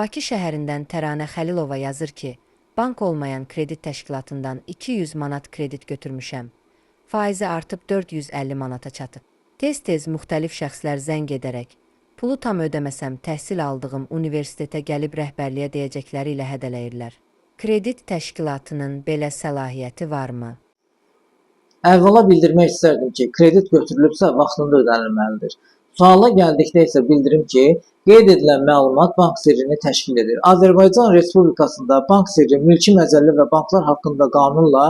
Bakı şəhərindən Təranə Xəlilova yazır ki, bank olmayan kredit təşkilatından 200 manat kredit götürmüşəm. Faizi artıb 450 manata çatıb. Tez-tez müxtəlif şəxslər zəng edərək, pulu tam ödəməsəm təhsil aldığım universitetə gəlib rəhbərliyə deyəcəkləri ilə hədələyirlər. Kredit təşkilatının belə səlahiyyəti varmı? Əvvəla bildirmək istərdim ki, kredit götürülübsə vaxtında ödənilməlidir. Suala gəldikdə isə bildirim ki, qeyd edilən məlumat bank sirrini təşkil edir. Azərbaycan Respublikasında bank sirri mülki məcəllə və banklar haqqında qanunla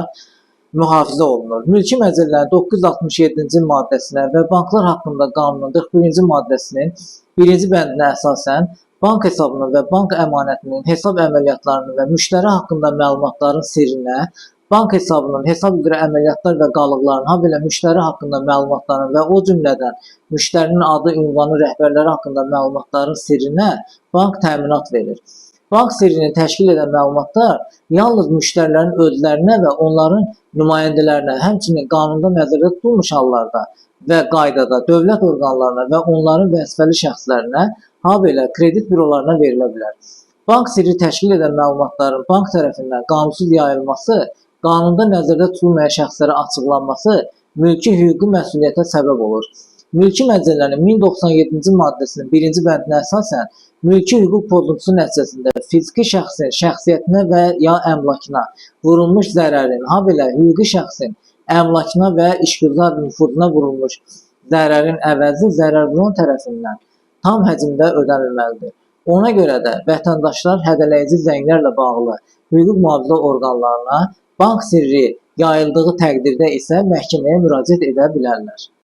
mühafizə olunur. Mülki məcəllənin 967-ci maddəsinə və banklar haqqında qanunun 41-ci maddəsinin 1-ci bəndinə əsasən bank hesabının və bank əmanətinin hesab əməliyyatlarının və müştəri haqqında məlumatların sirrinə, bank hesabının hesab üzrə əməliyyatlar və qalıqların, habelə müştəri haqqında məlumatların və o cümlədən müştərinin adı, ünvanı, rəhbərləri haqqında məlumatların sirrinə bank təminat verir. Bank sirrini təşkil edən məlumatlar yalnız müştərilərin özlərinə və onların nümayəndələrinə, həmçinin qanunda nəzərdə tutulmuş hallarda və qaydada dövlət orqanlarına və onların vəzifəli şəxslərinə, habelə kredit bürolarına verilə bilər. Bank sirri təşkil edən məlumatların bank tərəfindən qanunsuz yayılması, qanunda nəzərdə tutulmayan şəxslərə açıqlanması mülki hüquqi məsuliyyətə səbəb olur. Mülki məcəllənin 1097-ci maddəsinin 1-ci bəndinə əsasən mülki hüquq pozuntusu nəticəsində fiziki şəxsin şəxsiyyətinə və ya əmlakına vurulmuş zərərin, habelə hüquqi şəxsin əmlakına və işgüzar nüfuzuna vurulmuş zərərin əvəzi zərər vuran tərəfindən tam həcmdə ödənilməlidir. Ona görə də vətəndaşlar hədələyici zənglərlə bağlı hüquq mühafizə orqanlarına, bank sirri yayıldığı təqdirdə isə məhkəməyə müraciət edə bilərlər.